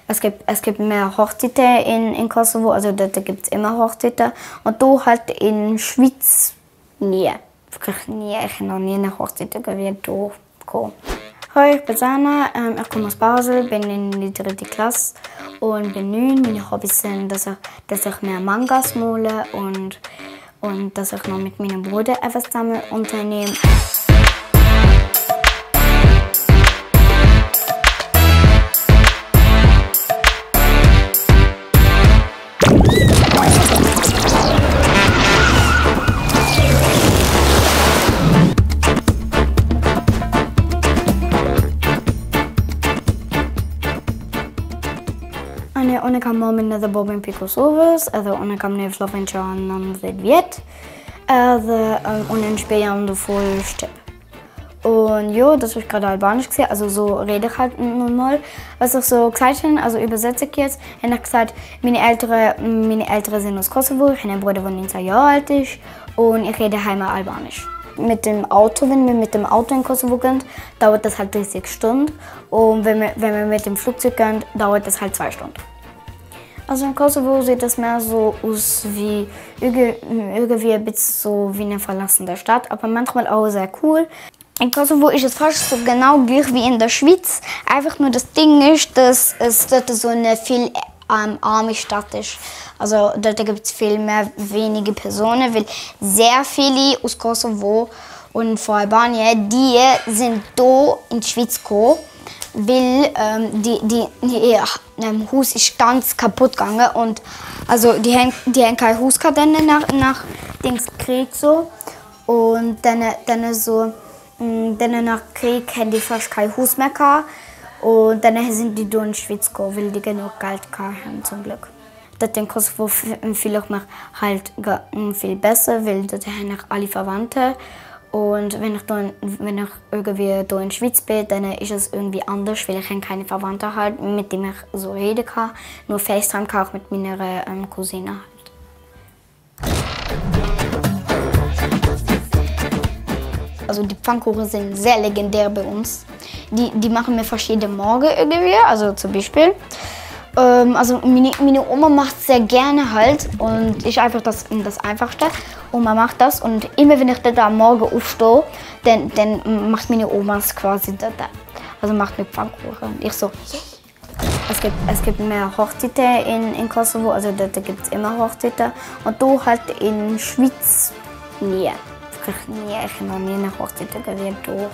Es gibt mehr Hochzeiten in Kosovo, also dort gibt es immer Hochzeiten. Und da halt in der Schweiz nie. Wirklich nie. Ich habe noch nie eine Hochzeit hier gekommen. Hi, ich bin Sana, ich komme aus Basel, bin in der 3. Klasse und bin 9. Meine Hobbys sind, dass ich mehr Mangas male und dass ich noch mit meinem Bruder etwas zusammen unternehme. Ona kam moment në bobin për Kosovës, edhe ona kam në Slovenqa në 90 vjet, edhe unë në Spanien und voll Stipp. Und ja, das habe ich gerade Albanisch gesehen, also so rede ich halt normal. Was ich so gesagt habe, also übersetze ich jetzt, habe ich gesagt, meine Eltern sind aus Kosovo, ich habe einen Bruder, der 19 Jahre alt ist und ich rede heima Albanisch. Mit dem Auto, wenn wir mit dem Auto in Kosovo gehen, dauert das halt 30 Stunden und wenn wir mit dem Flugzeug gehen, dauert das halt 2 Stunden. Also in Kosovo sieht das mehr so aus wie irgendwie ein bisschen so wie eine verlassene Stadt, aber manchmal auch sehr cool. In Kosovo ist es fast so genau gleich wie in der Schweiz. Einfach nur das Ding ist, dass es dort so eine viel arme Stadt ist. Also dort gibt es viel mehr wenige Personen, weil sehr viele aus Kosovo und von Albanien, die sind hier in die Schweiz gekommen. Weil ihr Haus ist ganz kaputt gegangen und also die haben kein Haus gehabt nach dem Krieg so und dann nach Krieg haben die fast kein Haus mehr gehabt und dann sind die hier in die Schweiz gekommen, weil die genug Geld hatten zum Glück. Dort in Kosovo fühle ich mich halt viel besser, weil dort haben ich alle Verwandte. Und wenn ich irgendwie hier in der Schweiz bin, dann ist es irgendwie anders, weil ich keine Verwandten habe, mit denen ich so reden kann. Nur FaceTime kann ich mit meiner Cousine halt. Also die Pfannkuchen sind sehr legendär bei uns. Die machen wir verschiedene Morgen irgendwie, also zum Beispiel. Also meine Oma macht es sehr gerne halt und ist einfach das Einfachste. Oma macht das und immer wenn ich da am Morgen aufstehe, dann macht meine Oma es quasi da. Also macht mir Pfannkuchen. Ich so, yeah. Es gibt mehr Hochzeiten in Kosovo, also dort gibt es immer Hochzeiten. Und da halt in der Schweiz nie. Wirklich nie. Ich habe noch nie eine Hochzeit hier gekommen.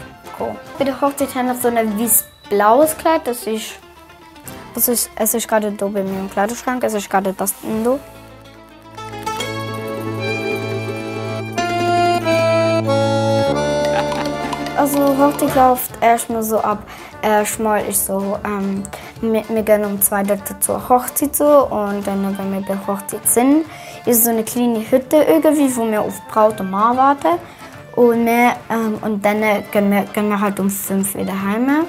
Bei der Hochzeit habe ich so ein weiß-blaues Kleid, es ist gerade hier bei mir im Kleiderschrank, es ist gerade das hier. Also Hochzeit läuft erstmal so ab. Erstmal ist so, wir gehen um 2 Uhr zur Hochzeit so und dann, wenn wir bei der Hochzeit sind, ist so eine kleine Hütte irgendwie, wo wir auf Braut und Mann warten. Und dann gehen wir halt um 5 Uhr wieder heim.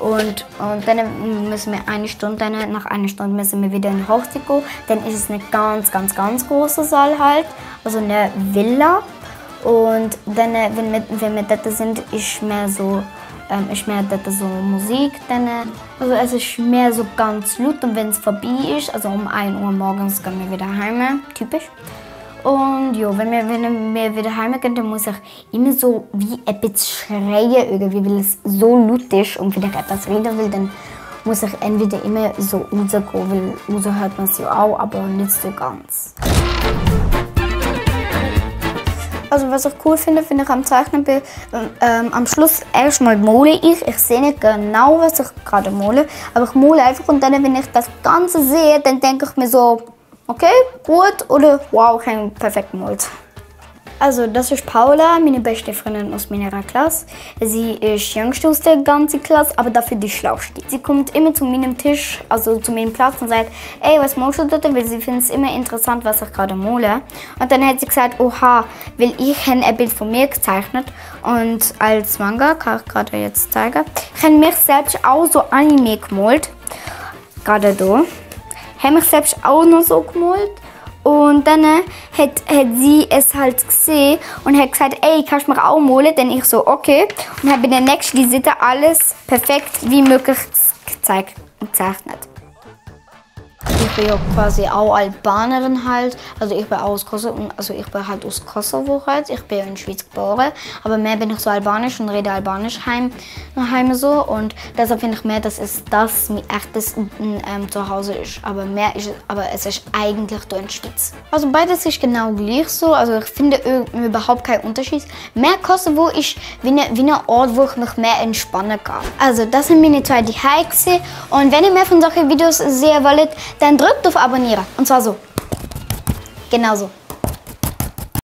Und dann müssen wir nach einer Stunde müssen wir wieder in die Hochzeit gehen. Dann ist es eine ganz große Saal halt, also eine Villa. Und dann, wenn wir dort sind, ist mehr dort so Musik. Also es ist mehr so ganz laut und wenn es vorbei ist, also um 1 Uhr morgens gehen wir wieder heim, typisch. Und ja, wenn wir wieder heimgehen, dann muss ich immer so wie ein bisschen schreien, irgendwie, weil es so laut ist. Und wenn ich etwas reden will, dann muss ich entweder immer so rausgehen, weil raus hört man es ja auch, aber nicht so ganz. Also was ich cool finde ich am Zeichnen, am Schluss erstmal male ich. Ich sehe nicht genau, was ich gerade male, aber ich male einfach und dann, wenn ich das Ganze sehe, dann denke ich mir so, okay, gut oder wow, ich habe perfekt gemalt. Also das ist Paula, meine beste Freundin aus meiner Klasse. Sie ist die jüngste aus der ganzen Klasse, aber dafür die schlauste. Sie kommt immer zu meinem Tisch, also zu meinem Platz und sagt, ey, was malst du dort? Weil sie findet es immer interessant, was ich gerade male. Und dann hat sie gesagt, oha, weil ich habe ein Bild von mir gezeichnet und als Manga, kann ich gerade jetzt zeigen, ich habe mich selbst auch so Anime gemalt, gerade hier. Ich habe mich selbst auch noch so gemalt. Und dann hat sie es halt gesehen und hat gesagt, ey, kannst du mich auch malen? Dann ich so, okay. Und habe in der nächsten Seite alles perfekt wie möglich gezeichnet. bin ja quasi auch Albanerin halt. Also ich bin aus Kosovo, also ich bin halt aus Kosovo halt. Ich bin ja in der Schweiz geboren, aber mehr bin ich so albanisch und rede albanisch heim so. Und deshalb finde ich mehr, dass das mein echtes Zuhause ist. Aber es ist eigentlich hier in der Schweiz. Also beides ist genau gleich so. Also ich finde überhaupt keinen Unterschied. Mehr Kosovo ist wie ein Ort, wo ich mich mehr entspannen kann. Also das sind meine 2 Hikes. Und wenn ihr mehr von solchen Videos sehen wollt, dann drückt auf Abonnieren. Und zwar so. Genau so.